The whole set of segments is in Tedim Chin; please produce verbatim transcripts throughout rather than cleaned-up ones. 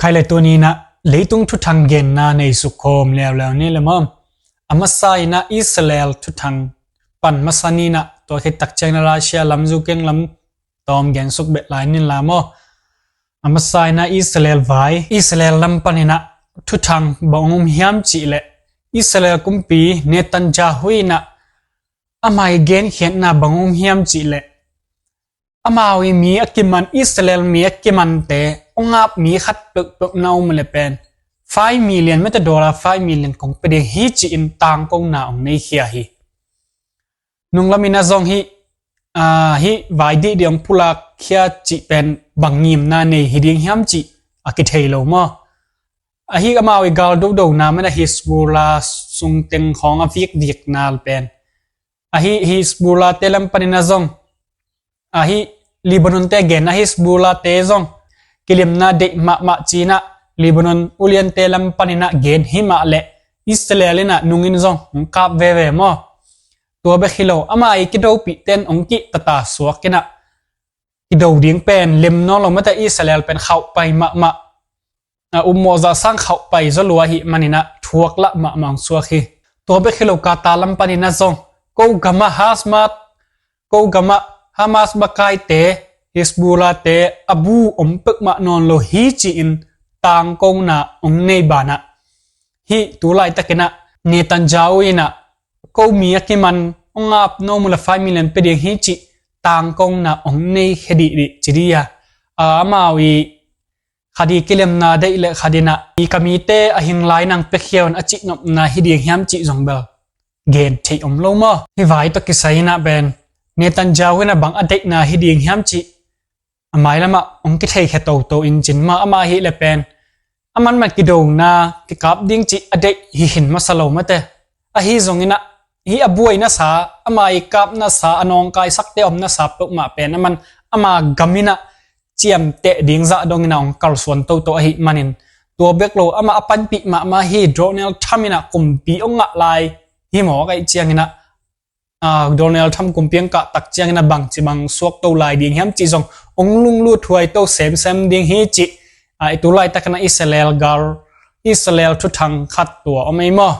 Khai le tuni-in ah leitung thuthang genna nei suk khawm leuleu ni le maw. A masa-in ah Israel thuthang pan masa ni-in ah, tua khit tak ciangin ah Russia lam, Ukraine lam tawm gen suk beh lai ni la maw. A masa-in ah Israel vai, Israel lam panin ah thuthang bang om hiam cih leh, Israel kumpi Netanyahu in ah ama i genkhiatna bang om hiam cih leh, amau i mi a kiman, Israel mi a kimante, hong ap mi khat peuhpeuh na om leh pen five million, mete dollar five million kong pia ding hi ci-in tangkona hong nei khia hi. Nunglam in ah zong hih, ah, hih vai dihdih hong pulak khia cih pen bang ngimna nei hi ding hiam cih a kithei lo maw. Ahi amau i gal dodona man a Hezbollah sung teng khawng a vikvikna pen, ahi Hezbollah te lam panin ah zong, ahi Lebanon te gen a Hezbollah te zong kilemna deih mahmah ci-in ah Lebanon uliante lam panin ah gen hi mah leh, Israel in ah nungin zong hong kap veve maw. Tua bek hi lo, ama i kidopihten hong kihtata suak in ah, kido ding pen lem nawn lo mate, Israel pen khauhpai mahmah, a, upmawh zah sang khauhpai zaw lua ahih manin ah thuak lah mahmah hong suak hi. Tua bek hi lo, Qatar lam panin ah zong ko gamah Hamas, ko gamah Hamas makaite, Hezbollah te a bu om peuhmah nawn lo hi ci-in tangkona hong nei banah, hih tu laitakin ah Netanyahu in ah ko mi a kiman, hong ap nuam uh leh five million pia ding hi cih tangkona hong nei khia dihdih ci dih a, a, amau i khat i kilemna deih leh khat in ah i ka mite a hing lai nang pia khia un a cihnopna hi ding hiam cih zong bel gen theih om lo maw. Hih vai tawh kisai in ah pen Netanyahu in ah bang a deihna hi ding hiam cih a mailamah hong kitheikhia toto in cin mah, amah ahih leh pen aman man kidona kikap ding cih a deih hi khin masa lo mate. Ahi zongin ah hih a buaina sa, ama i kapna sa, a nawngkaisakte omna sa peuhmah pen aman ama gam in ah ciamteh ding zah dongin ah hong kalsuan toto ahih manin, tua bek lo, amah a panpih mahmah hi Donald Trump in ah kumpi hong ngah lai hi mawk ahih ciangin ah, a, Donald Trump kumpi hong kah tak ciangin ah bangci bang suakto lai ding hiam cih zong hong lunglut huaito semsem ding hi cih, a, i tu laitakin ah Israel gal, Israel thuthang khat tua om ei maw.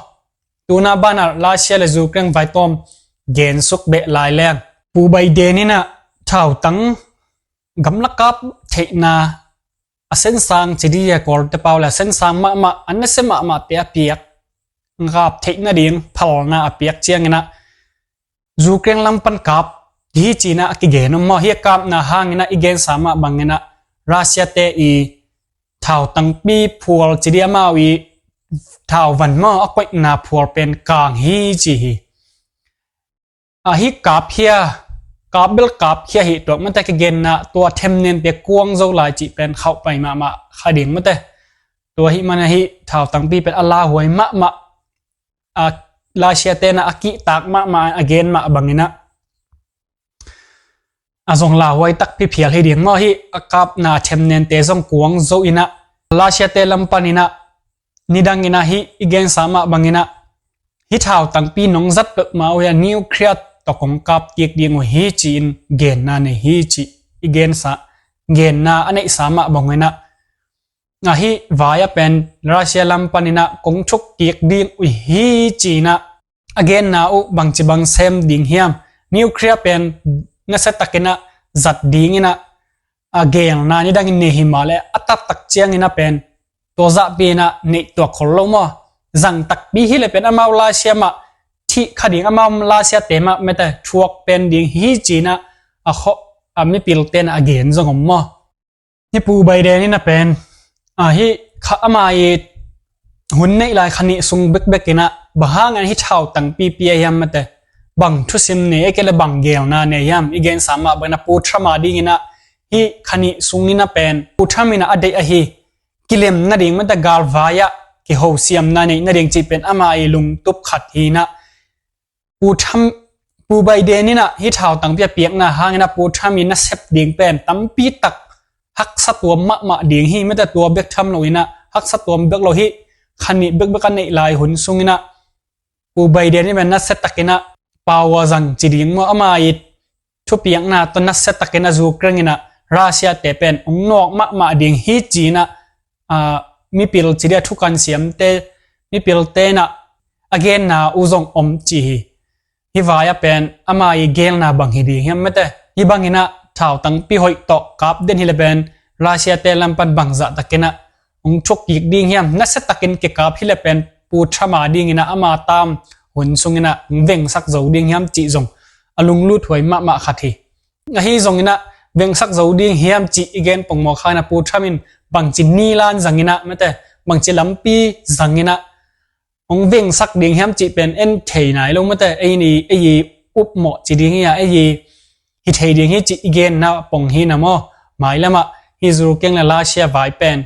Tuna banah Russia le Ukraine vaitawm gen suk beh lai leng, Pu Biden in ah thautang gamla kap theihna a sensang ci dih a, Kawlte pau leh a sensang mahmah, a nasia mahmahte a piak, kap theih nading phalna a piak ciangin ah Ukraine lam pan kap hi ci-in ah a kigen om maw. Hih a kapna hangin ah i gensa mah bangin ah Russia te i thautangpi phual ci dih, amau i thau van maw, a koihna phual pen kang hi ci hi. Ahi kap khia, kap bel kap khia hi, tua mate kigenna tua themnente kuang zo lai cih pen khauhpai mahmah kha ding mate. Tua ahih man ahi thautangpi pen a lauhuai mahmah, a, Russia te in ah a kihtak mahmah a gen mah bangin ah a zong lauhuai takpi phial hi ding maw. Hih a kapna themnente zong kuang zo in ah Russia te lam panin ah nidangin ah hih i gensa mah bangin ah hih thautangpi nong zat peuhmah uh hi a, nuclear tawh kong kap kik ding uh hi ci-in genna nei hi cih i gensa, genna a neihsa mah bangin ah, ahi vai ah pen Russia lam panin ah kong thuk kik ding uh hi ci-in ah a genna uh bangci bang sem ding hiam. Nuclear pen nasia takin ah zat dingin ah a gelna nidangin nei hi mah leh, a taktak ciangin ah pen tua zahpi in ah neih tuak khol lo maw. Zang takpi hi leh pen amau Russia mah thih kha ding, amau Russia te mah mate thuak pen ding hi ci-in ah a khawh, a mipilte in ah a gen zong om maw. Hih Pu Biden in ah pen, a, hih kha ama i hun neih lai kha nih sung bekbek in ah bang hangin hih thautangpi pia hiam mate, bang thusim nei, ahih kei leh bang gelna nei hiam, i gensa mah bangin ah Pu Trump a dingin ah hih kha nih sungin ah pen Pu Trump in ah a deih ahi kilem nading mate, galvai ah kihosiamna neih nading cih pen ama i lungtup khat hi in ah, Pu Trump, Pu Biden in ah hih thautangpi a piakna hangin ah Pu Trump i nasep ding pen tampi tak haksa tuam mahmah ding hi mate. Tua bek tham lo in ah, haksa tuam bek lo, hih kha nih bekbek a neih lai hun sungin ah Pu Biden in pen nasia takin ah power zang ci ding maw, ama i thupiakna tawh nasia takin ah Ukraine in ah Russia te pen hong nawk mahmah ding hi ci-in ah a, mipil ci dia thukan siamte, mipilte in ah a genna uh zong om ci hi. Hih vai ah pen ama i gelna bang hi ding hiam mate? Hih bangin ah thautang pi hoih tawh kap den hi le pen Russia-te lam pan bangzah takin ah hong thuk kik ding hiam? Nasia takin kikap hi le pen Pu Trump a dingin ah ama tam hun sungin ah hong vengsak zo ding hiam cih zong a lunglut huai mahmah khat hi. Ahi zongin ah vengsak zo ding hiam cih i gen pongmawk hangin ah Pu Trump in bangci ni lan zangin ah mate, bangci lampi zangin ah hong vengsak ding hiam cih pen en thei nai lo mate. Ei ni, ei i upmawh ci ding hi a, ei i hi thei ding hi cih i genna pong hi na maw? Mailam ah hih Ukraine le Russia vai pen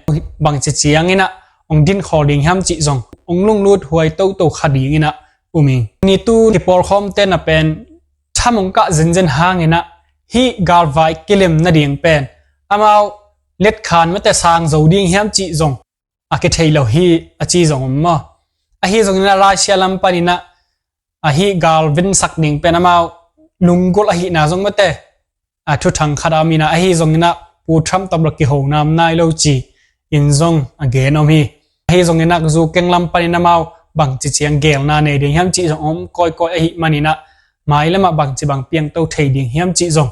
bangci ciangin ah hong dinkhawl ding hiam cih zong hong lunglut huai toto kha dingin ah um hi. Ni tu kipawlkhawmte na pen Trump hong kah zenzen hangin ah hih galvai kilim nading pen amau letkhan mate sang zo ding hiam cih zong a kithei lo hi a ci zong om maw? Ahi zongin ah Russia lam panin ah a hih gal vengsak ding pen amau lunggulh ahihna zong mate, a thuthang khat a om in ah, ahi zongin ah Pu Trump tawh bel kiho nam nai lo ci-in zong a gen om hi. Ahi zongin ah Ukraine lam panin amau bangci ciang gelna nei ding hiam cih zong om kawikawi ahih manin ah mailam ah bangci bang piangto thei ding hiam cih zong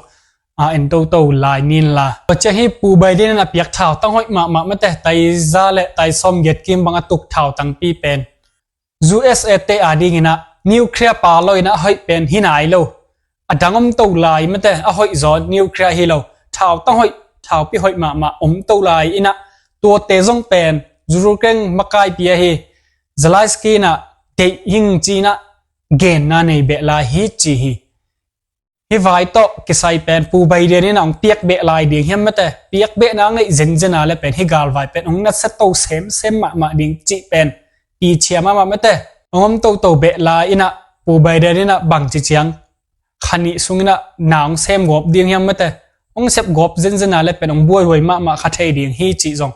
a en toto lai ni inla. Tua ciang hih Pu Biden in a piak thautang hoih mahmah mate, taiza le taisawm giat kim bang a tuk thautang pi pen U S A-te a dingin ah nuclear pal lo in ah a hoih pen hi nai lo. A dang om to lai mate, a hoih zaw nuclear hi lo, thautang hoih, thaupi hoih mahmah om to lai in ah tuate zong pen Ukraine makaipi ahi Zelensky in ah deih hing ci-in ah genna nei beh lai hi ci hi. Hih vai tawh kisai pen Pu Biden in ah hong piak beh lai ding hiam mate? Piak beh na ngeih zenzen a le pen hih galvai pen hong nasia to semsem mahmah ding cih pen pichia mahmah mate. Hong om toto beh lai in ah Pu Biden in ah bangci ciang kha nih sungin ah na hong sem gawp ding hiam mate? Hong sep gawp zenzen a le pen hong buaihuai mahmah kha thei ding hi cih zong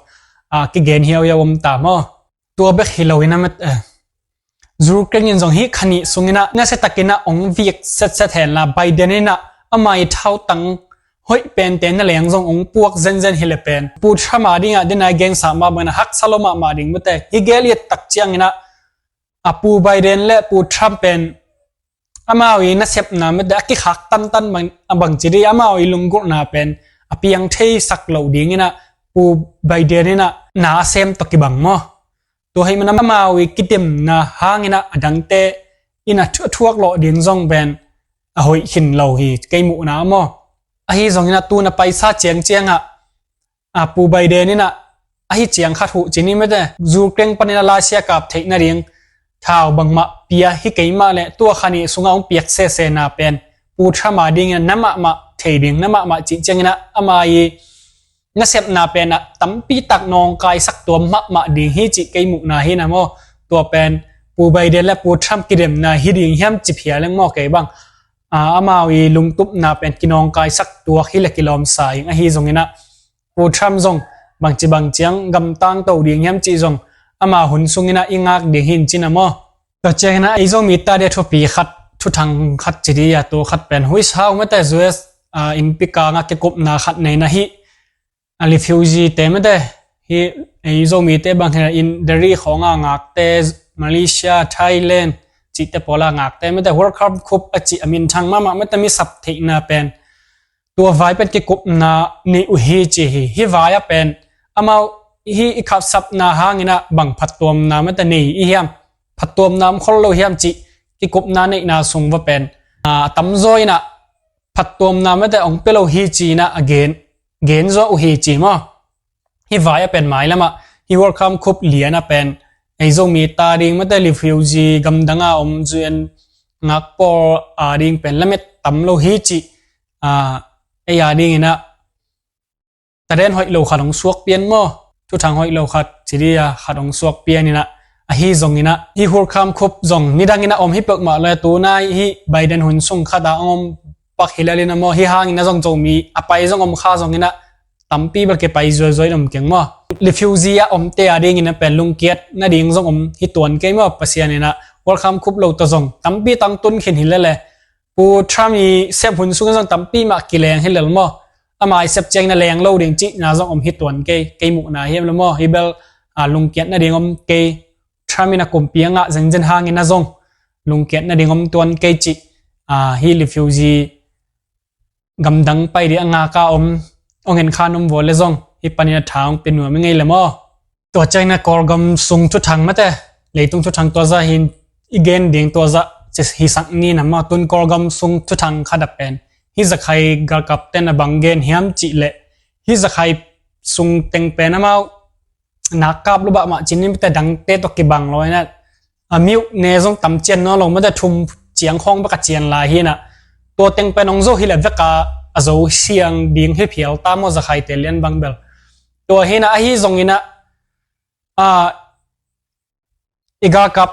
a kigen hiauhiau om ta maw? Tua bek hi lo in ah mate, Ukraine in zong hih kha nih sungin ah nasia takin ah hong vik setset hen la, Biden in ah ama i thautang hoih pente na leng zong hong puak zenzen hi le pen Pu Trump a dingah den a i gensa mah bangin ah haksa lo mahmah ding mate. Hih gel i et tak ciangin ah a Pu Biden le Pu Trump pen amau i nasepna mate a kikhak tantan bang, a bangci dih amau i lunggulhna pen a piang theisak loh dingin ah Pu Biden in ah na a sem tawh kibang maw? Tua hih man amau i kidemna hangin ah a dangte in ah thu-, thuak lawh ding zong pen a hoih khin lo hi kei muhna maw? Ahi zongin ah tun a paisa ciangciang ah a Pu Biden in ah ahi ciang khat huh ci ni mate, Ukraine panin ah Russia kap theih nading thau bangmah pia hi kei mah le tua kha nih sungah hong piak sesena pen Pu Trump a dingin ah na mahmah thei ding, na mahmah cih ciangin ah ama i nasepna pen ah tampi tak nawngkaisak tuam mahmah ding hi cih kei muhna hi na maw? Tua pen Pu Biden le Pu Trump kidemna hi ding hiam ci phia leng maw kei bang. A, amau i lungtupna pen kinawngkaisak tuak hi le kilawmsa ing. Ahi zongin ah Pu Trump zong bangci bang ciang gamtang to ding hiam cih zong ama hun sungin ah i ngak ding hi in ci na maw? Tua ciangin ah ei Zomite a dia thupi khat, thuthang khat ci dih a, tua khat pen huisau mate, U S, a, innpi kangah kikupna khat nei na hih a refugee-te mate, hih ei Zomite bang hi in Delhi khawngah ngakte, Malaysia, Thailand cihte pawlah ngakte mate, World Cup khup a cih a minthang mahmah mate, mi sap theihna pen tua vai pen kikupna nei uh hi ci hi. Hih vai ah pen amau hih i khapsapna hangin ah bang phattuamna mate nei i hiam, phattuamna om khol lo hiam cih kikupna neihna sung va pen a tamzaw in ah phattuamna mate hong pia lo hi ci-in ah a gen, gen zaw uh hi ci maw? Hih vai ah pen mailam ah hih World Cup khup lian ah pen ei Zomite a ding mate, refugee gamdang a om U N ngakpawl a ding pen lamet tam lo hi cih, a, ei a dingin ah talent hoih lo khat hong suak pian maw? Thuthang hoih lo khat ci dih a, khat hong suak pian in ah, ahi zongin ah hih World Cup khup zong nidangin ah om hi peuhmah lo, tunai hih Biden hun sung khat ah hong om pak hi lel in ah maw? Hih hangin ah zong Zomi a pai zong om kha zongin ah tampi bel kipai zuaizuai in om keng maw? Refugee a omte a dingin ah pen lungkiat nading zong om hi tuan kei maw? Pasian in ah World Cup khup lo tawh zong tampi tang tun khin hi lel e. Pu Trump i sep hun sungin zong tampi mah kileng hi lel maw? Ama i sep ciangin ah leng lo ding cihna zong om hi tuan kei, kei muhna hiam lo maw? Hih bel a, lungkiat nading om kei, Trump in a kumpi a ngah zenzen hangin a zong lungkiat nading om tuan kei cih, a, hih refugee gamdang pai ding a ngaka om, hong en khan om vua le zong hih panin a tha hong pia nuam i ngei le maw? Tua ciangin a Kawlgam sung thuthang mate, leitung thuthang tua zah hin i gen ding tua zah ci hisak ni na maw? Tun Kawlgam sung thuthang khat a pen hih Zakhai galkapten a bang gen hiam cih leh, hih Zakhai sung teng pen amau nak kap lua mahmah ci ni mate, dangte tawh kibang lo inah, a, miuh ne zong tam cian nawn lo mate, thum ciang khawng bek a cian lai hi inah, tua teng pen hong zo hi leh vek a, a zo siang ding hi phial ta maw, Zakhaite lian bang bel. Tua hi inah, ahi zong inah, a, i galkap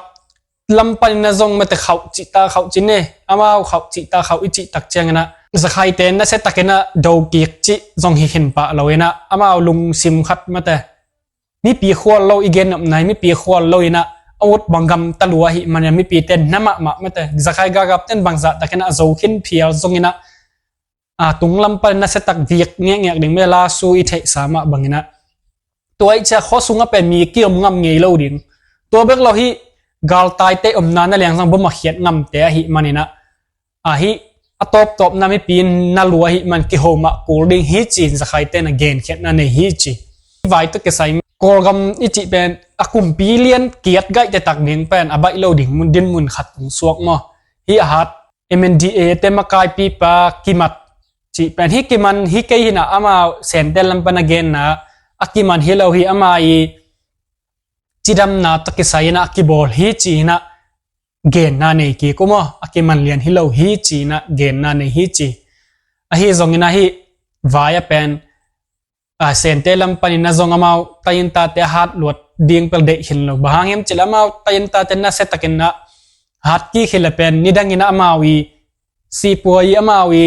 lam panin a zong mate khauh cih ta khauh ci ni, amau khauh cih ta khauh i cih tak ciang inah, Zakhaite nasia tak inah do kik cih zong hi khin pah lo inah, amau lungsim khat mate, mipi khual lo, i gen nopna hi, mipi khual lo inah, a ut bang gamta lua ahih manin a mipite na mahmah mate, Zakhai galkapten bangzah tak inah a zo khin phial zong inah, a, tung lam pan nasia tak vik ngekngek ding mate, lasu i theihsa mah bang inah. Tua ih ciah khua sungah pen mi kiom ngam ngei lo ding. Tua bek lo hih galtaite omna na liang zong bom a khiat ngamte ahih man inah, a, hih a tawptawpna mipi na lua ahih man kiho mah kul ding hi ci-in Zakhaite na genkhiatna nei hi ci. Vai tawh kisai Kawlgam i cih pen a kumpi lian kiat gaihte tak ding pen a baih lo ding mun, dinmun khat tung suak maw? Hih a hat M N D A te makaipipa kimat cih pen hih kiman hi kei hi inah, amau Sente lam pan a genna a kiman hi lo hi, ama i cidamna tawh kisai inah a kibawl hi ci inah genna nei kik uh maw? A kiman lian hi lo hi ci inah genna nei hi ci. Ahi zong inah hih vai a pen, a, Sente lam panin a zong amau taintate a hat luat ding pel deih khin lo. Bang hang hiam cih leh amau taintate nasia tak inah hat kik hi leh pen nidang inah amau i sipuai, amau i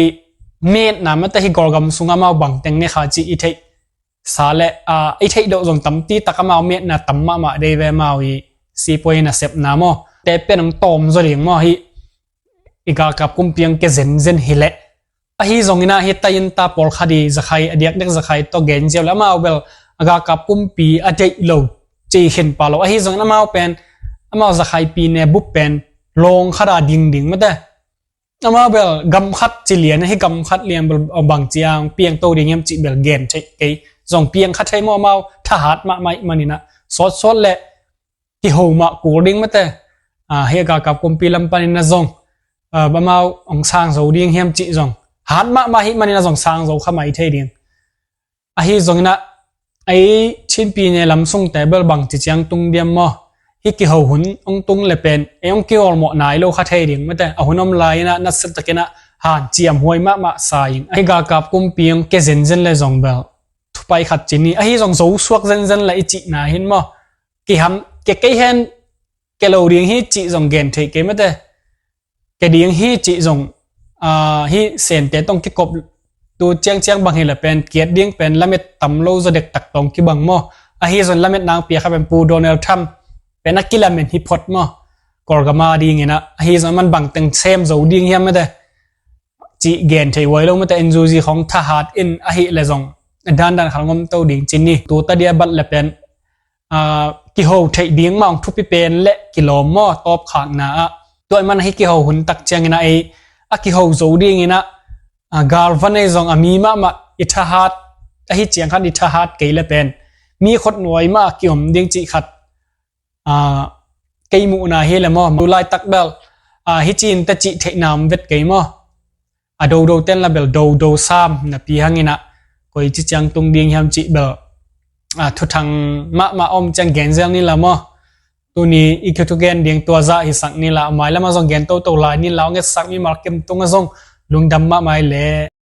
metna mate, hih Kawlgam sung amau bangteng ne kha cih i theihsa leh, a, i theih deuh zong tampi tak, amau metna tam mahmah dei ve, amau i sipuai nasepna maw? Te pen hong tawm zaw ding maw? Hih i galkap kumpi hong kia zenzen hi leh. Ahi zong inah hih tainta pawlkhat i Zakhai, a diakdiak Zakhai tawh gen ziau leh, amau bel a galkap kumpi a deih lo, ci khin pah lo. Ahi zong inah amau pen, amau Zakhai pi ne bup pen lawng khat a ding ding mate. Amau bel gam khat ci lian, hih gam khat lian bel bang ci-a hong piangto ding hiam cih bel gen theih kei. Zong piang kha thei maw, amau thahat mahmah ahih man inah, sawtsawt leh kiho mah kul ding mate. A, hih a galkap kumpi lam panin a zong, a, bang amau hong sang zo ding hiam cih zong hat mahmah ahih man inah zong sang zo kha mai thei ding. Ahi zong inah ei Chinpi ne lam sungte bel bangci ciang tung diam maw? Hih kiho hun hong tung leh pen ei hong kiawlmawh nai lo kha thei ding mate. A hun om lai inah nasia tak inah hanciam huai mahmah sa ing. Hih galkap kumpi hong kia zenzen leh zong bel thupai khat ci ni. Ahi zong zo suak zenzen leh i cihna hin maw? Kiham, kia kei hen, kia lo ding hi cih zong gen theih kei mate. Kia ding hi cih zong, a, hih Sente tawh kikop tu ciangciang bang hi leh pen kiat ding pen lamet tam lo zaw dektak tawh kibang maw? Ahi zong lametna hong piak kha pen Pu Donald Trump pen a kilamen hi phot maw? Kawlgam a ding inah, ahi zong aman bangteng sem zo ding hiam mate cih gen thei huai lo mate. N U G khawng thahat in ahih leh zong dandan khat hong omto ding ci ni. Tu ta dia bat leh pen, a, kiho theih ding mah hong thupi pen leh kilawm maw, tawpkhakna ah. Tua ahih man hih kiho hun tak ciang inah ei a kiho zo ding inah, a, galvan ei zong a mi mahmah i thahat, ahi ciang khat i thahat kei leh pen mi khutnuai mah a kiom ding cih khat, a, kei muhna hi leh maw. Tu laitak bel, a, hih ci-in ta cih theihna om vet kei maw? A dodo ten la bel dodo sam napi hang inah koici ciang tung ding hiam cih bel, a, thuthang mahmah om ciang gen zel ni la maw? Tuni i kithugen ding tua zah hisak ni la, a mailam ah zong gen toto lai ni la, hong etsak mimal kim tungah zong lungdam mahmah ei leh.